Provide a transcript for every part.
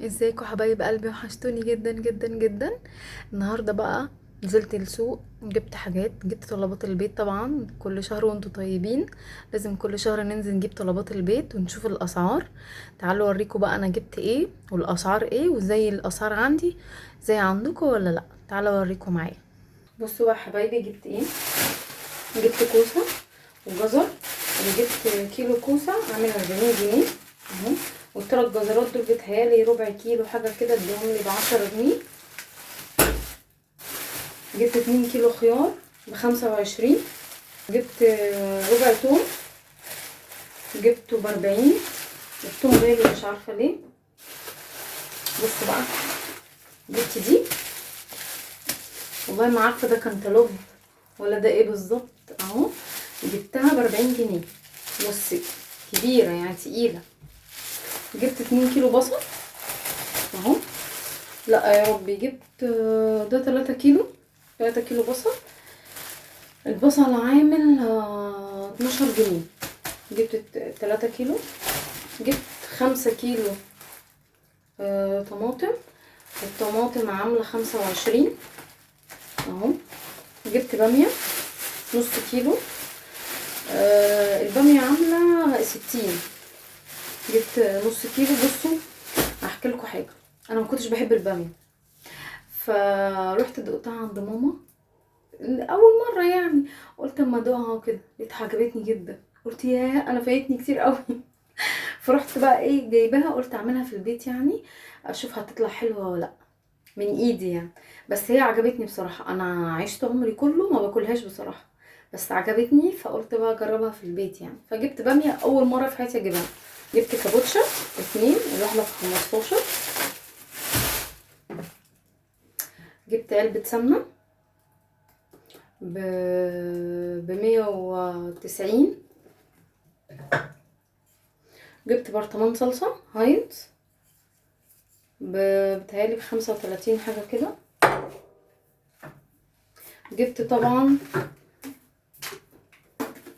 ازيكم حبايب قلبي؟ وحشتوني جدا جدا جدا. النهارده بقى نزلت السوق، جبت حاجات، جبت طلبات البيت. طبعا كل شهر وانتم طيبين، لازم كل شهر ننزل نجيب طلبات البيت ونشوف الاسعار. تعالوا اوريكم بقى انا جبت ايه والاسعار ايه، وازاي الاسعار عندي زي عندكم ولا لا. تعالوا اوريكم معايا. بصوا بقى حبايبي جبت ايه. جبت كوسة وجزر، وجبت كيلو كوسة عامل 40 جنيه اهو، والتلات جزرات دول بيتهيألي ربع كيلو حاجة كده، اديهم لي ب10 جنيه. جبت 2 كيلو خيار ب25، جبت ربع توم جبته ب40، التوم غالي مش عارفه ليه. بصوا بقى جبت دي، والله ما عارفه ده كانتالوب ولا ده ايه بالظبط اهو، جبتها ب40 جنيه، بصي كبيرة يعني تقيلة. جبت 2 كيلو بصل اهو، لا يا ربي جبت ده 3 كيلو، 3 كيلو بصل. البصل عامل 12 جنيه، جبت 3 كيلو. جبت 5 كيلو طماطم، الطماطم عامله 25 اهو. جبت باميه نص كيلو، الباميه عامله 60، جبت نص كيلو. بصوا هحكي لكم حاجة، انا ما كنتش بحب الباميه، فروحت دقتها عند ماما اول مرة، يعني قلت اما ادوقها وكده، لقيتها عجبتني جدا، قلت ياه انا فايتني كتير قوي. فرحت بقى ايه جايباها، قلت اعملها في البيت يعني اشوف هتطلع حلوة ولا لا من ايدي يعني. بس هي عجبتني بصراحة، انا عشت عمري كله ما باكلهاش بصراحة، بس عجبتني فقلت بقى اجربها في البيت يعني. فجبت باميه اول مرة في حياتي اجيبها. جبت كابوتشا 2، الواحدة ب15. جبت علبة سمنه ب190. جبت برطمان صلصه هاينز بتهيألي ب35 حاجة كده. جبت طبعا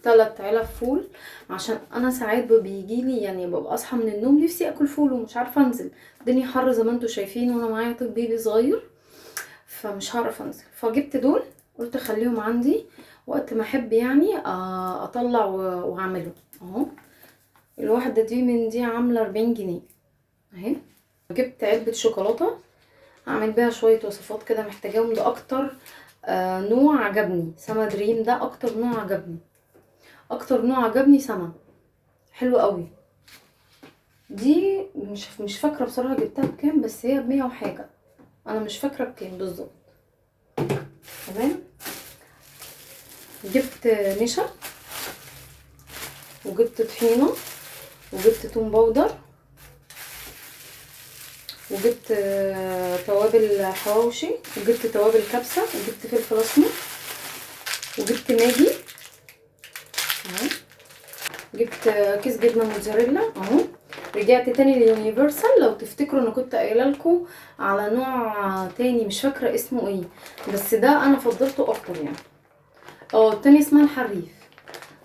3 علب فول، عشان انا ساعات بيجيلي يعني ببقى اصحى من النوم نفسي اكل فول ومش عارفه انزل، الدنيا حر زي ما انتوا شايفين، وانا معايا طب بيبي صغير فمش هعرف انزل. فجبت دول قلت اخليهم عندي وقت ما احب يعني اطلع واعمله اهو. الواحدة دي من دي عامله 40 جنيه اهي. جبت علبة شوكولاتة اعمل بيها شوية وصفات كده محتاجاهم، ده اكتر نوع عجبني سما دريم، ده اكتر نوع عجبني، اكتر نوع عجبني سما، حلو قوي. دي مش فاكره بصراحة جبتها بكام، بس هي ب100 وحاجه، انا مش فاكره بكام بالظبط. تمام. جبت نشا، وجبت طحينه، وجبت توم powder، وجبت توابل حواوشي، وجبت توابل كبسة، وجبت فلفل اسمر، وجبت ماجي اهو، جبت كيس جبنه موتزاريلا اهو. رجعت تاني لليونيفرسال، لو تفتكروا انا كنت قايله لكم على نوع تاني مش فاكره اسمه ايه، بس ده انا فضلته اكتر يعني. التاني اسمها الحريف،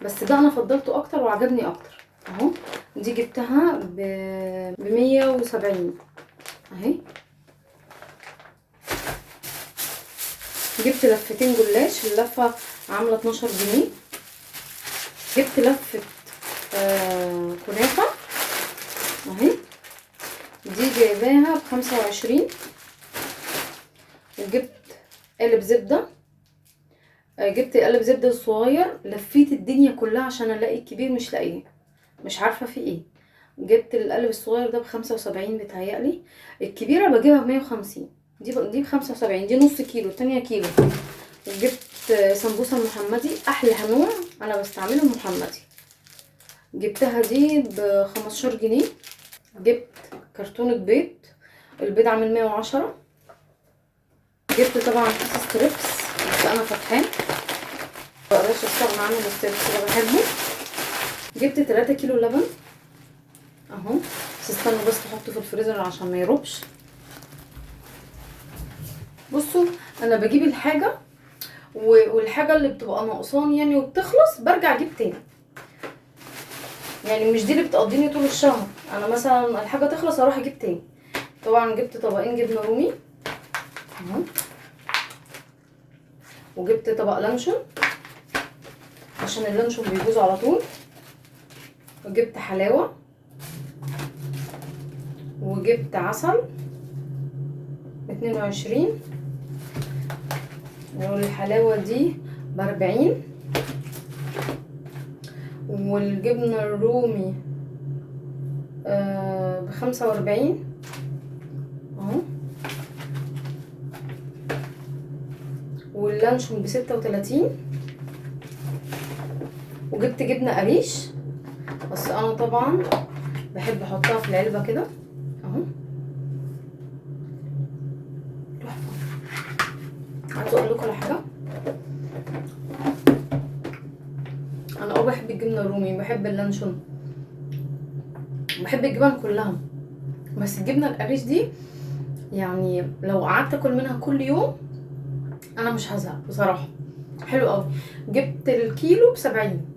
بس ده انا فضلته اكتر وعجبني اكتر اهو. دي جبتها ب170 اهي. جبت لفتين جلاش، اللفة عامله 12 جنيه. جبت لفه كنافه اهي، دي جايباها ب25. وجبت قالب زبدة، جبت قالب زبدة صغير، لفيت الدنيا كلها عشان الاقي الكبير مش لاقيه، مش عارفه في ايه. جبت القالب الصغير ده ب75 بيتهيألي، الكبيرة بجيبها ب150، دي ب75، دي نص كيلو، التانية كيلو. وجبت سمبوسة محمدي، احلى نوع انا بستعمله المحمدي، جبتها دي ب15 جنيه. جبت كرتونة بيض، البيض عامل 110. جبت طبعا كيس strips، بس انا فاتحاه مبقدرش استغنى عنه، ال strips ده بحبه. جبت 3 كيلو لبن اهو، بس استنوا بس تحطه في الفريزر عشان ما يربش. بصوا انا بجيب الحاجة والحاجة اللي بتبقى ناقصاني يعني وبتخلص برجع اجيب تاني، يعني مش دي اللي بتقضيني طول الشهر. انا مثلا الحاجة تخلص اروح اجيب تاني. طبعا جبت طبقين جبنه رومي اهو، وجبت طبق لانشون عشان اللانشون بيبوظ على طول، وجبت حلاوة، وجبت عسل 22، والحلاوه دي ب40، والجبنه الرومي ب45 اهو، واللانشون ب36. وجبت جبنه قريش، بس انا طبعا بحب احطها في العلبة كده اهو، تحفة. عايزه اقول لكم على حاجة، انا بحب الجبنة الرومي، بحب اللانشون، بحب الجبن كلها، بس الجبنة القريش دي يعني لو قعدت اكل منها كل يوم انا مش هزهق بصراحة، حلو قوي. جبت الكيلو ب70.